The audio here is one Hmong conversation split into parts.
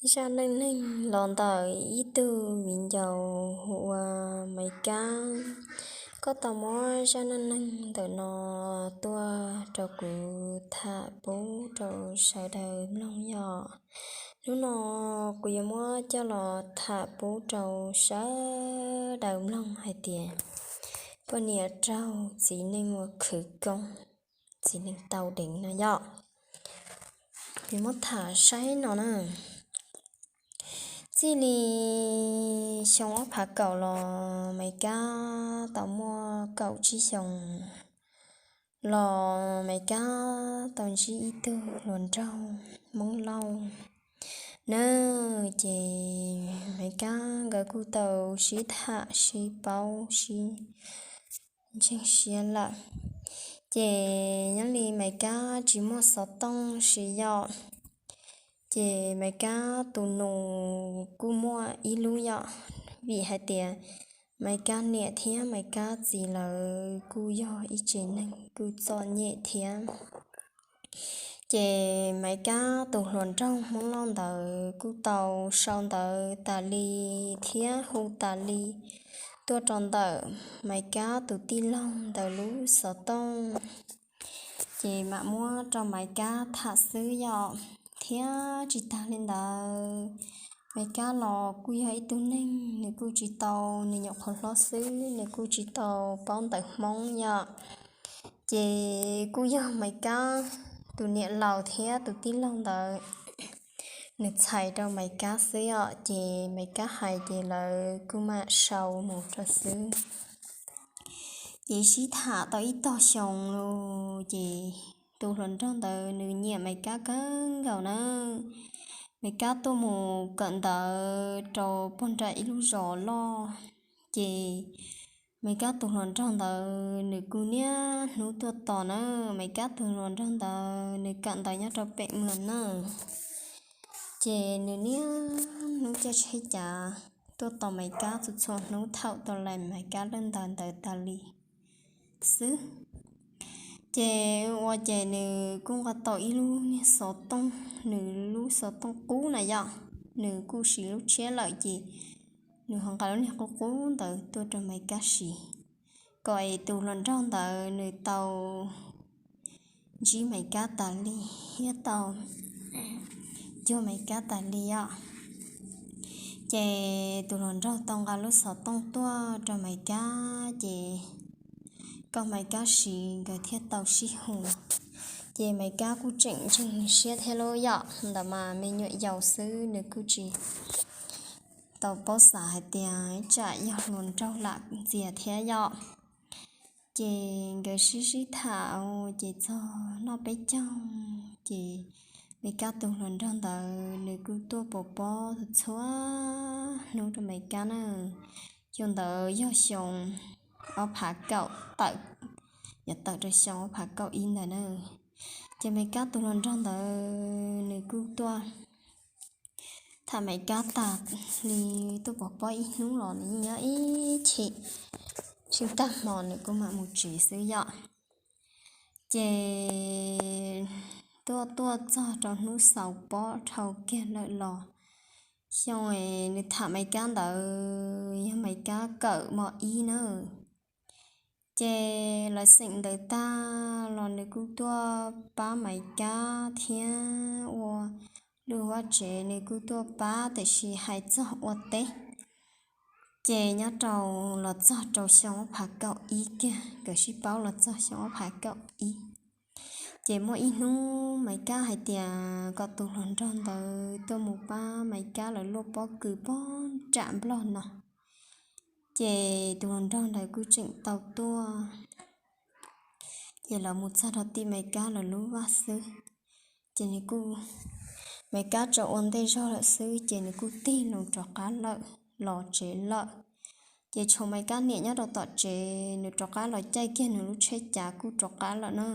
Zaj neej neeg los ntawm ib tug viv ncaus hu ua Maiv Kab. Koj tau muab zaj neej neeg ntawm no tuaj rau kuv tham pub rau sawv daws mloog yom. Hnub no kuv yuav muab coj los tham pub rau sawv daws mloog hais tias poj niam raug txiv neej ua khwv koob, txiv neej tau deev no yom. Kuv muab tham saib no na. Txij li xyoo ob phav kaum los Maiv Kab tau muaj kaum tsib xyoos los Maiv Kab tau ntsib ib tug hluas nraug Hmoob Lauj na. Ces Maiv Kab nkawd kuj tau sib tham sib paub sib ntseeg siab lawm. Ces nyob li Maiv Kab tsis muaj xov tooj siv yom, ces Maiv Kab tus nus kuj muaj ib lub yom, vim hais tias Maiv Kab niam thiab Maiv Kab txiv lawv kuj yog ib tsev neeg kuj txom nyem thiab. Ces Maiv Kab tus hluas nraug Hmoob Lauj ntawd kuj tau sau ntawv tas li thiab hu tas li tuaj rau ntawm Maiv Kab tus tij laug ntawd lub xov tooj. Ces mam muab rau Maiv Kab tham xwb yom, thiab tsis tag li ntawd, Maiv Kab los kuj yog ib tug neeg nws kuj tsis tau, nws nyuam qhuav hlob xwb nws kuj tsis tau paub ntawv Hmoob yom. Ces kuj yog Maiv Kab tus niam laus thiab tus tij laug ntawd nws txhais rau Maiv Kab xwb yom, ces Maiv Kab hais ces lawv kuj mam sau mus rau xwb. Ces sib tham tau ib tog xyoo los ces tus hluas nraug ntawd nws nyiam Maiv Kab kawg nkaus na. Maiv Kab tuaj mus kawm ntawv rau pog nram ib lub zos loj, ces Maiv Kab tus hluas nraug ntawd nws kuj niaj hnub tuaj tos na. Maiv Kab tus hluas nraug ntawd nws kawm ntawv nyob rau pem Muas na, ces nws niaj hnub caij tsheb cav tuaj tos Maiv Kab txhua txhua hnub thaum tau lais Maiv Kab lub ntawv ntawd tas li xwb. Ces ua ces nws kuj nqa tau ib lub niag xov tooj, nws lub xov tooj qub na yom, nws kuj siv lub tshiab lawm ces nws ho nqa lub niag qub qub ntawd tuaj rau Maiv Kab siv, kom es tus hluas nraug ntawd nws tau ntsib Maiv Kab tas li thiab tau cuag Maiv Kab tas li os. Ces tus hluas nraug tau nqa lub xov tooj tuaj rau Maiv Kab ces kom Maiv Kab siv nkawd thiaj tau sib hu. Ces Maiv Kab kuj tseem ntseeg siab thiab lub yom, ntawd mas me nyuam yaus xwb nws kuj tsis tau paub xav hais tias tsam yog hluas nraug lam ntxias thiab yom. Ces nkawd sib sib tham ces txog noj peb caug ces Maiv Kab tus hluas nraug ntawd nws kuj tuaj pov pob txhua hnub rau Maiv Kab na. Xyoo ntawd yog xyoo ob phav kaum tawm, yuav tawm rau xyoo ob phav kaum ib ntawd na. Ces Maiv Kab tus hluas nraug ntawd nws kuj tuaj tham Maiv Kab tas li, tuaj pov pob ib hnub los nws yeej nyob ib chim, tsis tag hmo nws kuj mam mus tsev xwb yom. Ces tuaj tuaj txog rau hnub xaus pob dhau kiag lawm los xyoo nws tham Maiv Kab ntawd yog Maiv Kab kawm mos ib na. Ces lawv xeem ntawv tag los nws kuj tuaj pab Maiv Kab thiab ua lub vaj tsev, nws kuj tuaj pab tiam sis hais txog ua teb ces nyob rau los txog rau xyoo ob phav kaum ib kiag, nkawd sib paub los txog xyoo ob phav kaum ib. Ces muaj ib hnub Maiv Kab hais tias kom tus hluas nraug ntawd tuaj mus pab Maiv Kab lawv luaj pob kws pob nram Nplog no. Ces tus hluas nraug ntawd kuj tseem tau tuaj, ces lawv mus txog rau tim Maiv Kab lawv lub vaj xwb, ces nws kuj, Maiv Kab tsuas ua ntej zog lawm xwb ces nws kuj tig loo rov qab lawm, los tsev lawm. Ces tshuav Maiv Kab niam nyob rau tom tsev, nws rov qab los caij kiag nws lub tsheb cav kuj rov qab lawm na.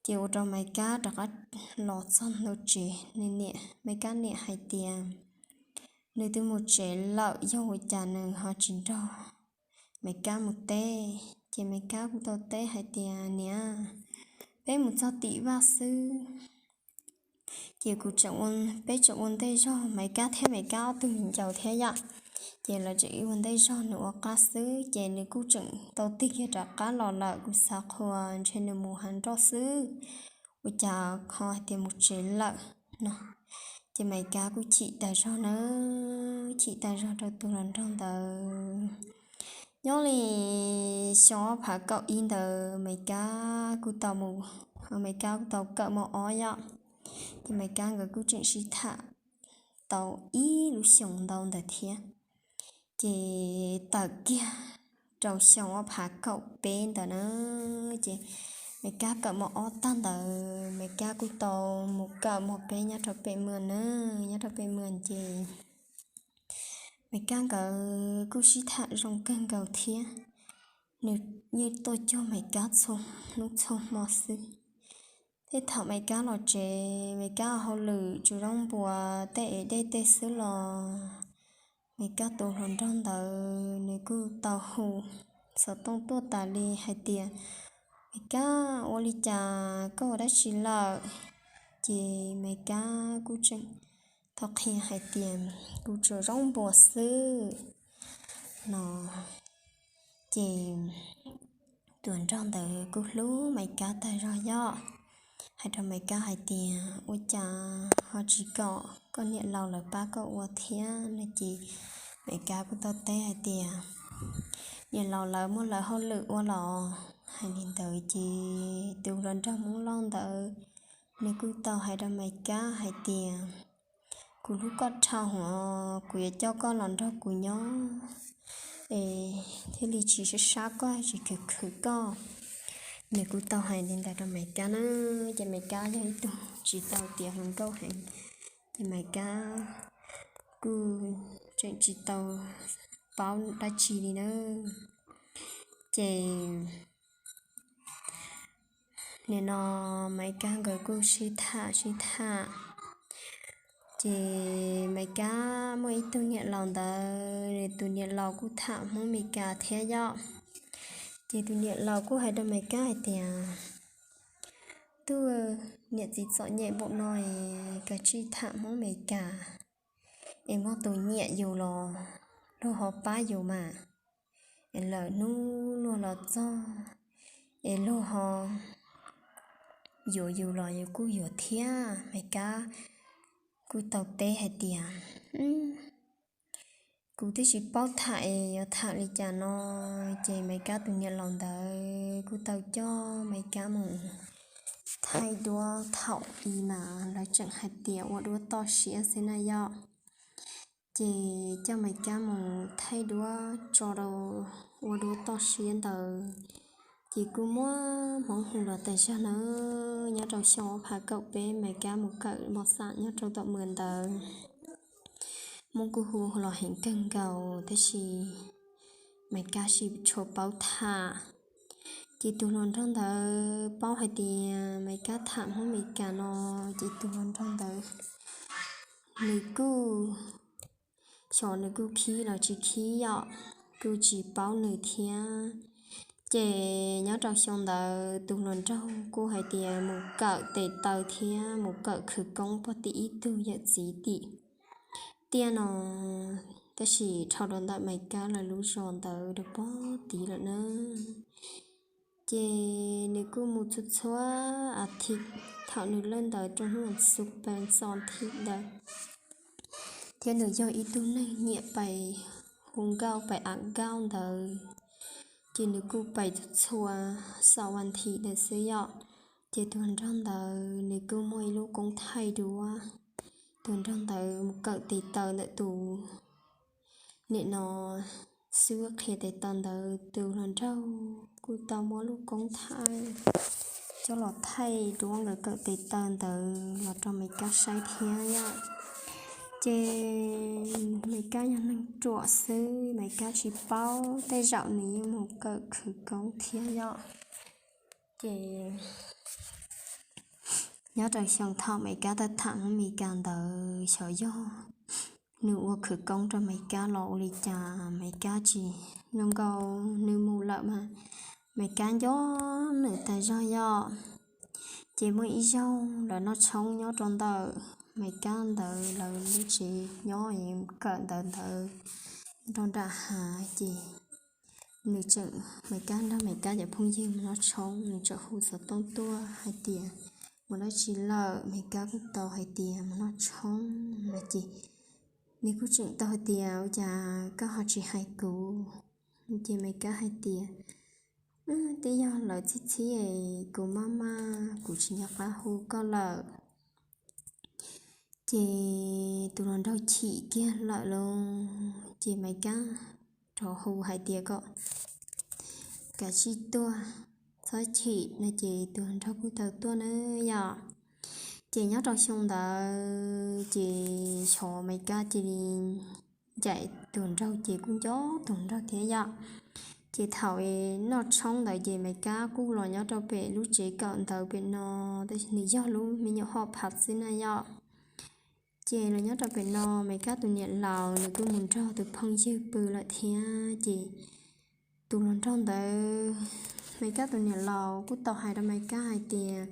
Ces ua rau Maiv Kab rov qab los txog ntua tsev, nws niam, Maiv Kab niam hais tias nws twb mus tsev lawm, yog ua cas nws ho tsis nrog Maiv Kab mus teb. Ces Maiv Kab kuj tau teb hais tias, Niam, peb mus txog tim vaj xwb, Ces kuv tseem, peb tseem ua ntej zog, Maiv Kab thiab Maiv Kab ob tug me ncaus thiab yom. Ces lawv tseem ua ntej zog nws ua qab xwb, ces nws kuj tseem tau tig kiag rov qab los lawm, kuv xav qhua ntshe nws mus hav nroj xwb, ua cas ho hais tias mus tsev lawm no. Ces Maiv Kab kuj chim tas zog na, chim tas zog rau tus hluas nraug ntawd. Nyob li xyoo ob phav kaum ib ntawd Maiv Kab kuj tau mus, Maiv Kab kuj tau kawm mos ob yom. Ces Maiv Kab nkawd kuj tseem sib tham tau ib lub xyoos ntau ntawd thiab. Ces tawm kiag rau xyoo ob phav kaum peb ntawd na, ces Maiv Kab kawm mos ob tag ntawd Maiv Kab kuj tau mus kawm mos peb nyob rau pem Muas na, nyob rau pem Muas ces Maiv Kab nkawd kuj sib tham zoo kawg nkaus thiab. Nws yeej tuaj cuag Maiv Kab txhua hnub txhua hmo xwb. Tej thaum Maiv Kab los tsev, Maiv Kab ua hauj lwm tsuas zoo npuas tej ev dej tej xwb los Maiv Kab tus hluas nraug ntawd nws kuj tau hu xov tooj tuaj tas li hais tias, Maiv Kab, ua li cas koj ua dab tsi lawm? Ces Maiv Kab kuj tseem tau qhia hais tias, Kuv tsuas zoo npuas xwb no. Ces tus hluas nraug ntawd kuj hlub Maiv Kab tag zog yom, hais rau Maiv Kab hais tias, Ua cas ho tsis kom koj niam laus lawv pab koj ua thiab no? Ces Maiv Kab kuj tau teb hais tias, Niam laus lawv muaj lawv hauj lwm ua los. Hais li ntawd ces tus hluas nraug Hmoob Lauj ntawd nws kuj tau hais rau Maiv Kab hais tias, Kuv hlub koj dhau hwv, kuv yuav coj koj los nrog kuv nyob es thiaj li tsis sab sab koj, tsis khwv khwv koj. Nws kuj tau hais li ntawd rau Maiv Kab na. Ces Maiv Kab yog ib tug tsis tau tiav hluas nkauj heev, ces Maiv Kab kuj tseem tsis tau paub dab tsi li na. Ces nim no Maiv Kab nkawd kuj sib tham sib tham, ces Maiv Kab muaj ib tug niam laus ntawd, nws tus niam laus kuj tham Hmoob Mes Kas thiab yom. Ces tus niam laus kuj hais rau Maiv Kab hais tias, Tub, niam txiv txom nyem npaum no es kav tsij tham Hmoob Mes Kas es muaj tus nyiam yus los luag ho pab yus mas, es lawm hnub luag los txog es luag ho yuav yus los yus kuj yuav thiab. Maiv Kab kuj tau teb hais tias, Kuv twb tsis paub tham es yuav tham li cas no. Ces Maiv Kab tus niam laus ntawd kuj tau coj Maiv Kab mus thaij duab thaum i mas lawv tseem hais tias ua duab toj siab xwb na yom. Ces coj Maiv Kab mus thaij duab tso rau ua duab toj siab ntawd, ces kuj muaj Hmoob hu los tas zog na. Nyob rau xyoo ob phav kaum peb Maiv Kab mus kawm mos xam nyob rau tom Muas ntawd, Hmoob kuj hu los heev kawg nkaus tab sis Maiv Kab tsis tshua paub tham. Ces tus hluas nraug ntawd paub hais tias Maiv Kab tham Hmoob Mes Kas no, ces tus hluas nraug ntawd nws kuj, xyov nws kuj khib los tsis khib yom, kuj tsis paub nws thiab. Ces nyob rau xyoo ntawd tus hluas nraug kuj hais tias mus kawm tes taw thiab mus kawm khwv koob pog tim ib tug yawm txiv tim tiaj no, tab sis dhau rau ntawm Maiv Kab lawv lub zos ntawd rau pog tid lawm na. Ces nws kuj mus txhua txhua a thiv thaum nws lawb ntawd rau hnub xub pes txo thiv ntawd, thiab nws yog ib tug neeg nyiam pais hu nkauj pais av nkauj ntawd, ces nws kuj pais txhua txhua xaum vas thiv ntawd xwb yom. Ces tus nraug ntawd nws kuj muaj ib lub koob thaij duab, tus nraug ntawd mus kawm tes taw ntawm tus nim no xwb qhia tes taw ntawd, tus hluas nraug kuj tau muab lub koob thaij coj los thaij duab nkawd kawm tes taw ntawd los rau Maiv Kab saib thiab yom. Ces Maiv Kab yog neeg ruam xwb, Maiv Kab tsis paub, tej zaum nws yeej mus kawm khwv koob thiab yom. Ces nyob rau xyoo thaum Maiv Kab tham tham Hmoob Mes Kas ntawd xyov yog nws ua khwv koob rau Maiv Kab los ua li cas Maiv Kab tsis zoo nkaus nws mus lawm mas Maiv Kab nco nws tas zog yom. Ces muaj ib zaug lawv noj tshoob nyob rau ntawm Maiv Kab ntawd lawv lub tsev nyob kawm ntawv ntawd rau nram hav ces nws tseem, Maiv Kab nrog Maiv Kab cov phooj ywg mus noj tshoob, nws tseem hu xov tooj tuaj hais tias mus dab tsi lawm. Maiv Kab kuj tau hais tias mus noj tshoob no ces nws kuj tseem tau hais tias ua cas koj ho tsis hais kuv? Ces Maiv Kab hais tias twb yog lawv txhib txhib es kuv maj maj kuv tsis nco qab hu koj lawm. Ces tus hluas nraug chim kiag lawm lauj, ces Maiv Kab rov hu hais tias kom kav tsij tuaj, txhob chim no ces tus hluas nraug kuj tau tuaj na yom. Ces nyob rau xyoo ntawd ces xyov Maiv Kab cia li ncaim tus hluas nraug ces kuj nco tus hluas nraug thiab yom. Ces thaum noj tshoob ntawd ces Maiv Kab kuj los nyob rau pem lub tsev kawm ntawv pem no, tab sis nws yog lub me nyuam hoj phav xwb na yom. Ces los nyob rau pem no Maiv Kab tus niam laus nws kuj mus nrog tus phooj ywg pw lawm thiab ces tus hluas nraug ntawd, Maiv Kab tus niam laus kuj tau hais rau Maiv Kab hais tias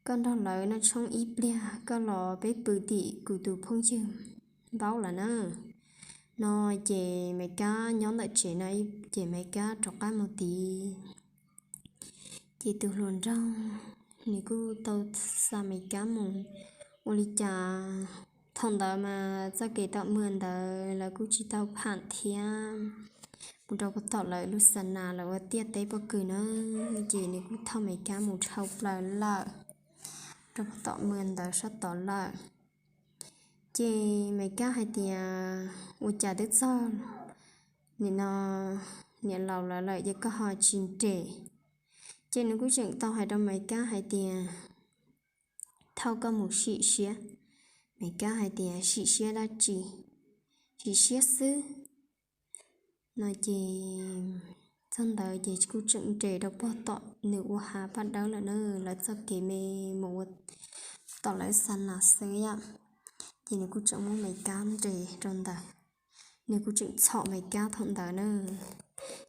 koj nrog lawv noj tshoob ib pliag koj los peb pw tim kuv tus phooj ywg Npaub lawm na no ces Maiv Kab nyob ntawm tsev no ces Maiv Kab rov qab mus tid. Ces tus hluas nraug nws kuj tau xa Maiv Kab mus, ua li cas thaum ntawd mas txoj kev tom muag ntawd lawv kuj tsis tau pham thiab, mus rau puag tom lawv lub xa nas lawv ua tiaj teb pob kws na, ces nws kuj thauj Maiv Kab mus dhau plaws lawm rau puag tom muag ntawd sab tod lawm. Ces Maiv Kab hais tias ua cas twb txog nim no niam laus lawv lawm ces koj ho tsis nres? Ces nws kuj tseem tau hais rau Maiv Kab hais tias thauj koj mus sim siab. Maiv Kab hais tias sim siab dab tsi, sim siab xwb no ces txog ntawd ces kuj tseem nres rau puag tom nws ua hav paj dawb lawm na, lawv txoj kev me mus ua tom lawv xa nas xwb yom. Ces nws kuj tseem muab Maiv Kab nres rau ntawd, nws kuj tseem txhom Maiv Kab thaum ntawd na.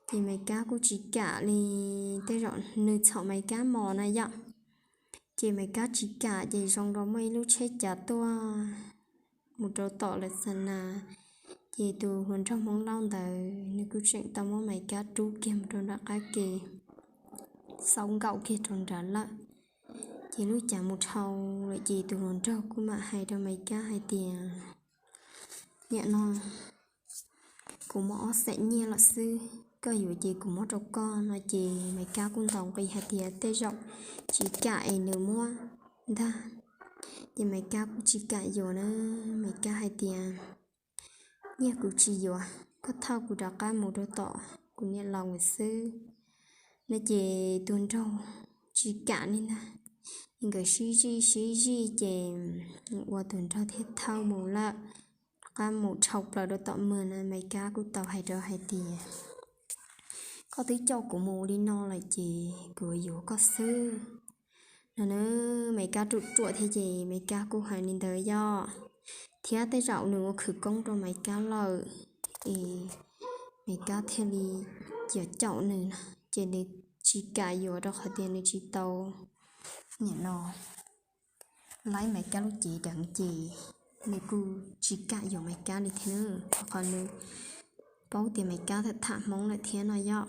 Ces Maiv Kab kuj tsis kam li, tej zaum nws txhom Maiv Kab mos na yom. Ces Maiv Kab tsis kam ces zoo rau muaj ib lub tsheb cav tuaj mus rau tom lawv xa nas. Ces tus hluas nraug Hmoob Lauj ntawd nws kuj tseem tau muab Maiv Kab rub kiag mus rau nram qab ke xauj nkaum kiag rau nrad lawm. Ces lub cav mus dhau lawm ces tus hluas nraug kuj mam hais rau Maiv Kab hais tias niam no kuv muaj ob xeem nyiaj lawm xwb, koj yuav ces kuv muab rau koj no ces Maiv Kab kuj ntaus nqi hais tias tej zaum tsis kam es nws muab ntag. Ces Maiv Kab kuj tsis kam yuav na, Maiv Kab hais tias nyiaj kuv tsis yuav, koj thauj kuv rov qab mus rau tom kuv niam laus nkawd xwb no. Ces tus nraug tsis kam li ntag, nkawd sib zij sib zij ces ua tus nraug thiaj thauj mus lawm. Rov qab mus dhau plaws rau tom muag na, Maiv Kab kuj tau hais rau hais tias koj twb coj kuv mus li no lawm ces kuv yuav koj xwb no na. Maiv Kab ruam ruam thiab ces Maiv Kab kuj hais li ntawd yom, thiab tej zaum nws ua khawv koob rau Maiv Kab lawm es Maiv Kab thiaj li yuav caum nws na. Ces nws tsis kam yuav rau qhov tias nws tsis tau nim no laib Maiv Kab lub cev deev ces nws kuj tsis kam yuav Maiv Kab li thiab na, rau qhov nws paub tias Maiv Kab tham tham Hmoob lawm thiab no yom.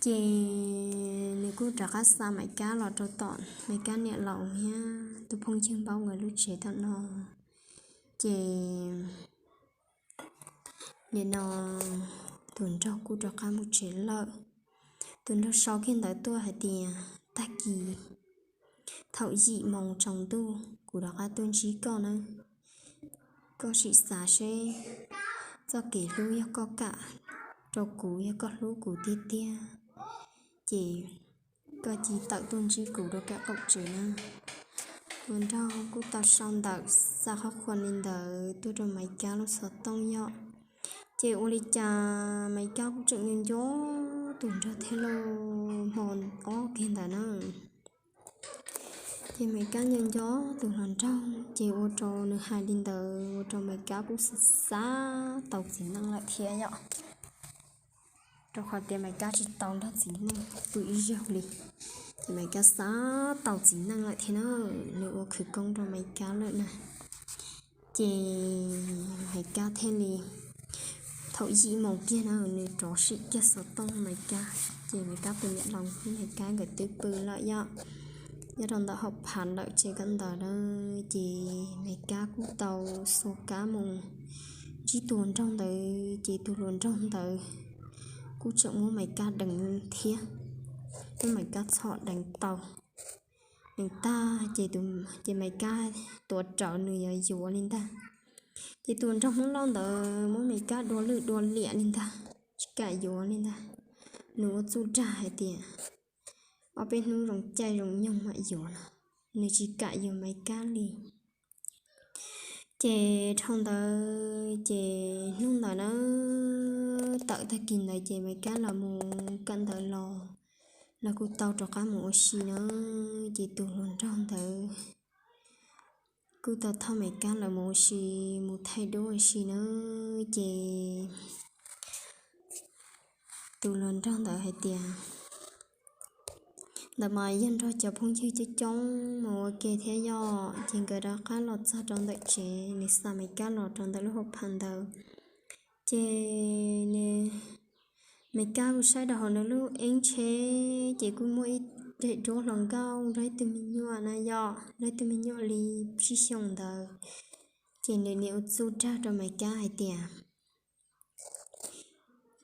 Ces nws kuj rov qab xa Maiv Kab los rau tom Maiv Kab niam laus thiab tus phooj ywg Npaub nkawd lub tsev tom no. Ces nim no tus nraug kuj rov qab mus tsev lawm. Tus nraug sau kiag ntawv tuaj hais tias tag kis thaum yim moos tsaus ntuj kuv rov qab tuaj ntsib koj na. Koj sim xav seb txoj kev hlub yog koj kam rau kuv, yog koj hlub kuv tiag tiag ces koj cia li tawm tuaj ntsib kuv rau kawm qaum tsev na. Tus nraug kuj tau sau ntawv xa qhov qhuas li ntawd tuaj rau Maiv Kab lub xov tooj yom. Ces ua li cas Maiv Kab kuj tseem nco nco tus nraug thiab lauj, hmo ob kiag ntawd na. Ces Maiv Kab nco nco tus hluas nraug ces ua rau nws hais li ntawd ua rau Maiv Kab kuj xav xav tau txiv neej lawm thiab yom. Rau qhov tias Maiv Kab tsis tau nrog txiv neej pw ib zaug li. Ces Maiv Kab xav tau txiv neej lawm thiab na, nws ua khwv koob rau Maiv Kab lawm na. Ces Maiv Kab thiaj li, thaum yim moos kiag na nws rov sim kiag xov tooj Maiv Kab, ces Maiv Kab tus niam laus thiab Maiv Kab nkawd twb pw lawm yom, nyob rau ntawm hauv phav lawm tsev kawm ntawv na. Ces Maiv Kab kuj tau xuas kab mus ntsib tus hluas nraug ntawd, ces tus hluas nraug ntawd kuj tseem muab Maiv Kab deev thiab, muab Maiv Kab txhom deev tau. Nws tag ces, ces Maiv Kab tuav rawv nws yuav yuav li ntag. Ces tus nraug Hmoob Lauj ntawd muab Maiv Kab dua lwj dua liam li ntag, tsis kam yuav li ntag. Nws ua txuj dag hais tias ob peb hnub zoo caij zoo nyoog mam yuav no, nws tsis kam yuav Maiv Kab li. Ces dhau ntawd ces hnub ntawd na, tawm tag kis ntawd ces Maiv Kab los mus kawm ntawv los, los kuj tau rov qab mus ua si na. Ces tus hluas nraug ntawd kuj tau thauj Maiv Kab lawv mus ua si, mus thaij duab ua si na. Ces tus hluas nraug ntawd hais tias, ntawd mas yog nrog cov phooj ywg coob coob mus ua ke thiab yom, ces nkawd rov qab los txog rau ntawm tsev, nws xa Maiv Kab los rau ntawm lub hauv phav ntawd. Ces nws, Maiv Kab kuj saib rau hauv nws lub eeb tsheb, ces kuj muaj ib daim duab hluas nkauj nrog ib tug me nyuam na yom, nrog ib tug me nyuam li tsib xyoos ntawd. Ces nws niam ua txuj dag rau Maiv Kab hais tias,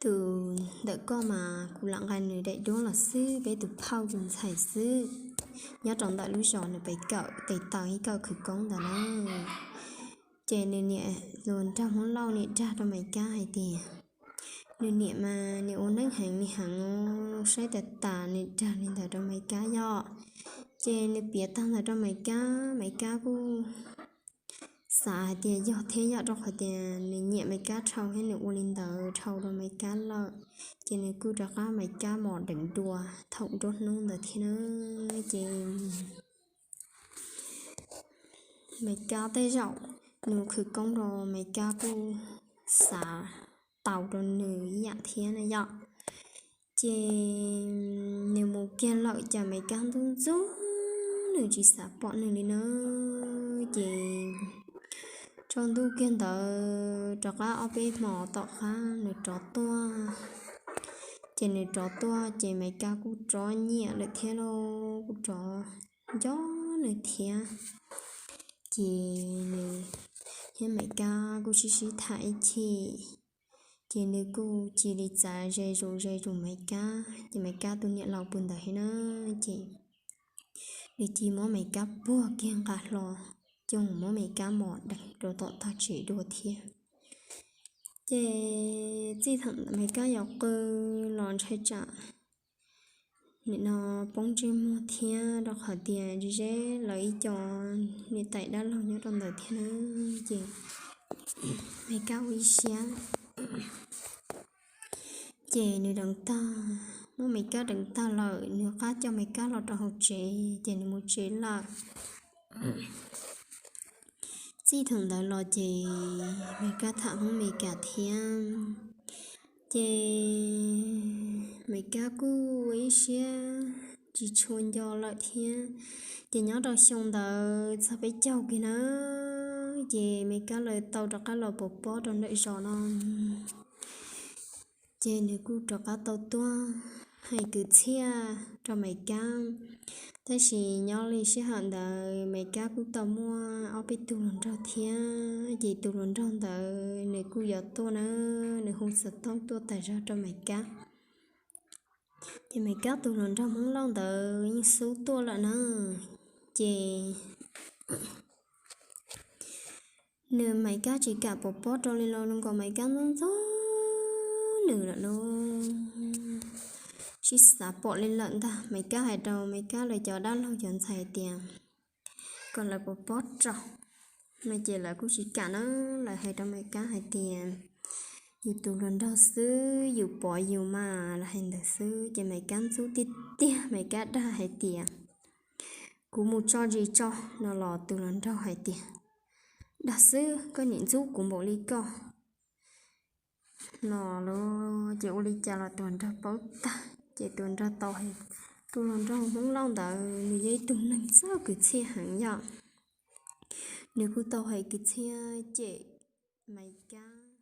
tus ntawm koj mas kuv lam nqa nws daim duab los xwb, peb tus phauj tus ntxhais xwb, nyob rau ntawm lub zos nws pem kawm tes taw ib kawm khwv koob ntawd na. Ces nws niam, tus nraug Hmoob Lauj niam dag rau Maiv Kab hais tias, nws niam mas nws ua neeb heev li heev, saib tas tas nws dag li ntawd rau Maiv Kab yom. Ces nws piav tag ntawd rau Maiv Kab, Maiv Kab kuj xav hais tias yog thiab yom, rau qhov tias nws nyiam Maiv Kab dhau thiab nws ua li ntawd dhau rau Maiv Kab lawm. Ces nws kuj rov qab Maiv Kab mos deev dua thaum nruab hnub ntawd thiab na. Ces Maiv Kab tej zaum nws khwv koob rau Maiv Kab kuj xav tau rau nws ib yam thiab na yom. Ces nws mus kiag lawm cas Maiv Kab ntxub ntxub nws tsis xav pom nws li na. Ces tsaus ntuj kiag ntawd rov qab ob peb hmo tom qab nws rov tuaj. Ces nws rov tuaj ces Maiv Kab kuj rov nyiam lawm thiab lauj, kuj rov nco nws thiab. Ces nws thiab Maiv Kab kuj sib sib tham ib chim, ces nws kuj cia li txav ze zus ze zus Maiv Kab. Ces Maiv Kab tus niam laus pw ntawd thiab na, ces nws cia li muab Maiv Kab puag kiag nqa hlo, ces muab Maiv Kab mos deev rau tom tog tsev dua thiab. Ces txij thaum Maiv Kab yuav qw los ntshai tsam nim no poob ntsej muag thiab, rau qhov tias ze ze lawv ib co niam tais dab laug nyob rau ntawd thiab na. Ces Maiv Kab ua ib siab, ces nws deev tag, muab Maiv Kab deev tag lawm, nws qab coj Maiv Kab los rau hauv tsev, ces nws mus tsev lawm. Txij thaum ntawd los ces Maiv Kab tham Hmoob Mes Kas thiab. Ces Maiv Kab kuj ua ib siab tsis tshua nco lawm thiab. Ces nyob rau xyoo ntawd txog peb caug kiag na, ces Maiv Kab lawv tau rov qab los pov pob rau ntawm zos no. Ces nws kuj rov qab tau tuaj hais kwv txhiaj rau Maiv Kab. Tab sis nyob li sij hawm ntawd Maiv Kab kuj tau muaj ob peb tug hluas nraug thiab, ces tus hluas nraug ntawd nws kuj yuav tuaj na, nws hu xov tooj tuaj tas zog rau Maiv Kab. Ces Maiv Kab tus hluas nraug Hmoob Lauj ntawd yeej xub tuaj lawm na. Ces nws Maiv Kab tsis kam pov pob rau li los zoo nkaus Maiv Kab ntxub ntxub nws lawm lauj, tsis xav pom li lawm ntag. Maiv Kab hais rau Maiv Kab lawv cov dab laug cov ntxhais tias kom lawv pov pob rau no, ces lawv kuj tsis kam na. Lawv hais rau Maiv Kab hais tias yus tus hluas nraug xwb, yus pov yus mas, lawv hais ntawd xwb. Ces Maiv Kab ntxub tiag tiag, Maiv Kab dag hais tias kuv mus tso zis tso no los tus hluas nraug hais tias dag xwb, koj niam ntxub kuv npaum li koj no los, ces ua li cas los tus hluas nraug paub tag, ces tus hluas nraug tau hais Tus hluas nraug Hmoob Lauj ntawd nws yog ib tug neeg txawj kwv txhiaj heev yom. Nws kuj tau hais kwv txhiaj cem Meskas.